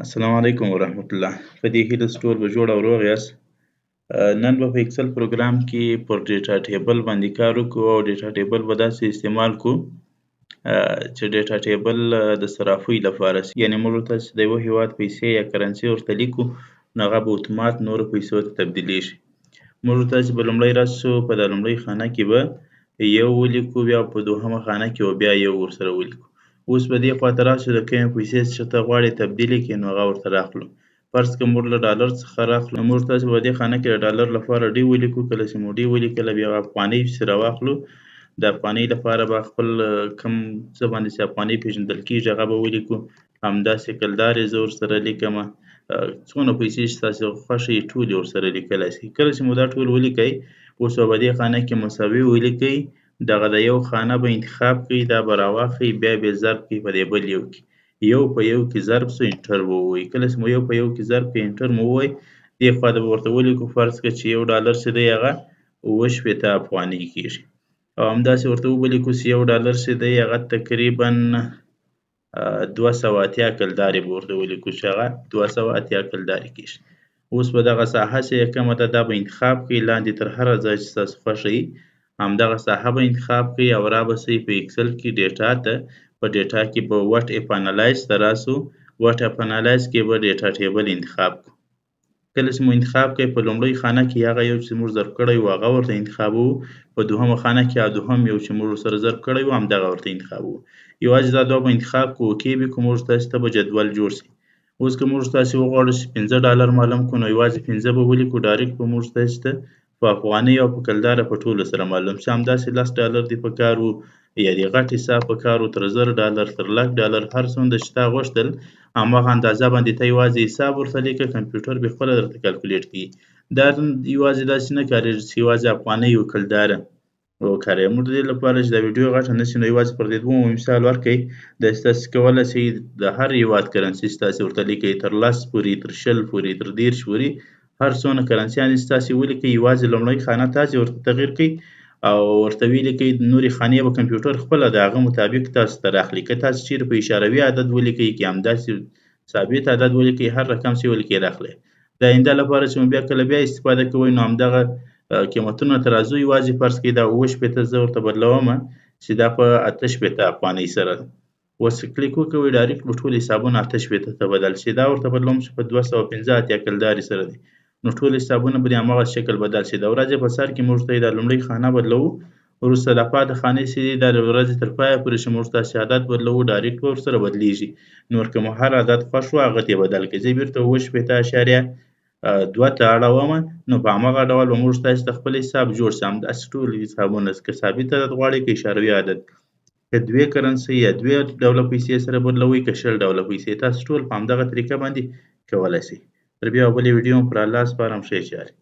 السلام علیکم ورحمت الله. په دې هیله چې ټول به جوړ او روغ یاست. نن به په Excel پروګرام کې پر data table باندې کار وکړو او data table به داسې استعمال کړو چې data table د صرافۍ لپاره شي، یعنې موږ تاسې د یوه هېواد پیسې یا currency ورته لیکو، نو هغه به اتومات نورو پیسو ته تبدیلیږي. موږ تاسې به لومړی راشو، په دا لومړۍ خانه کې به یو ولیکو، بیا په دوهمه خانه کې به بیا یو ورسره ولیکو. اوس به دې خواته راشو، د کومې پیسې چې ته غواړې تبدیلې کړې، نو هغه ورته راخلو. فرض که موږ له ډالر څخه راخلو، موږ تاسې په دې خانه کې د ډالر لپاره D ولیکو. کله چې مو D ولیکله، بیا به افغانۍ پسې راواخلو. د افغانۍ لپاره به خپل کوم څه باندې چې افغانۍ پېژندل کېږي هغه به ولیکو. همداسې کلدارې زه ورسره لیکم. څونه پیسې چې ستاسې خوښه وي ټولې ورسره لیکلی شئ. کله چې مو دا ټول ولیکئ، اوس به په دې خانه کې مساوي ولیکئ، دغه د یو خانه به انتخاب کړئ، دا به راواخلئ، بیا به یې ضرب کړئ په دې بل یو کې. یو په یو کې ضرب شو، enter به ووایئ. کله چې مو یو په یو کې ضرب کړئ، enter مو ووایئ، دې خوا ته به ورته ولیکو، فرض کړه چې یو ډالر چې دی هغه 67 افغانۍ کېږي، او همداسې ورته وبه لیکو چې یو ډالر چې دی هغه تقریبا 280 کلدارې به ورته ولیکو چې هغه 280 کلدارې کېږي. اوس به دغه ساحه چې کومه ده دا به انتخاب کړئ، لاندې تر هره ځای چې ستاسو خوښه وي همدغه ساحه به انتخاب کړئ او را به شئ په Excel کې data ته. په data کې به What If Analyze ته راسو، What If Analyze کې به data table انتخاب کړو. کله چې مو انتخاب کړئ، په لومړۍ خانه کې هغه یو چې موږ ضرب کړی و هغه ورته انتخابوو، په دوهمه خانه کې هغه دوهم یو چې موږ ورسره ضرب کړی و همدغه ورته انتخابوو. یوازې دا دوه به انتخاب کړو، OK به کړو، موږ تاسې ته به جدول جوړ شي. اوس که موږ تاسې وغواړو چې 5 ډالر معلوم کړو، نو یوازې 5 به ولیکو، direct به موږ تاسې ته په افغانۍ او په کلداره په ټولو سره معلوم شي. همداسې 10 ډالر دې په کار وو یا دې غټ حساب په کار وو، تر 1000 ډالر، تر لک ډالر، هر څومره چې تا غوښتل هماغه اندازه باندې ته یوازې حساب ورته لیکه، کمپیوټر به خپله درته calculate کوي. دا یوازې داسې نه کارېږي چې یوازې افغانۍ او کلداره وکاروي. موږ د دې لپاره چې دا ویډیو غټه نه شي، نو یوازې پر دې دوه مثال ورکړئ. داسې تاسې کولی شئ د هر هېواد currency چې تاسې ورته لیکئ، تر 10 پورې، تر 20 پورې، تر 30 پورې، هر څونه currency یانې چې تاسې ولیکئ، یوازې لومړۍ خانه تاسې ورته تغییر کړئ او ورته ولیکئ، نورې خانې به کمپیوټر خپله د هغه مطابق تاسو ته راخلي. که تاسو چیرې په اشاروي عدد ولیکئ، که همداسې ثابت عدد ولیکئ، هر رقم چې ولیکئ راخلي. د آینده لپاره چې مو بیا کله بیا استفاده کوئ، نو همدغه قیمتونه ترازو یوازې فرض کړئ دا 67 زه ورته بدلوم چې دا په 68 افغانۍ سره. اوس کلیک وکوئ، direct به ټول حسابونه 68 ته بدل شي. دا ورته بدلوم چې په 285 کلدارې سره دی، نو ټول حسابونه به د هماغه شکل بدل شي. د ورځې په سر کې موږ ته دا لومړۍ خانه بدلوو، وروسته دا پاتې خانې چې دي دا د ورځې تر پایه پورې چې موږ تاسې عدد بدلوو، direct به ورسره بدلیږي. نور که مو هر عدد خوښ وو هغه ته یې بدل کړئ. زه بېرته 67.2 ته اړوم، نو په هماغه ډول به موږ تاسې ته خپل حساب جوړ شي. همداسې ټول حسابونه که ثابت عدد غواړئ که اشاروي عدد، که دوې currency یا دوې ډوله پیسې سره بدلوئ که 20 ډوله پیسې، تاسو ټول په همدغه طریقه باندې کولی شئ. تر بیا بلې ویډیو پر الله سپارم، ښې چارې.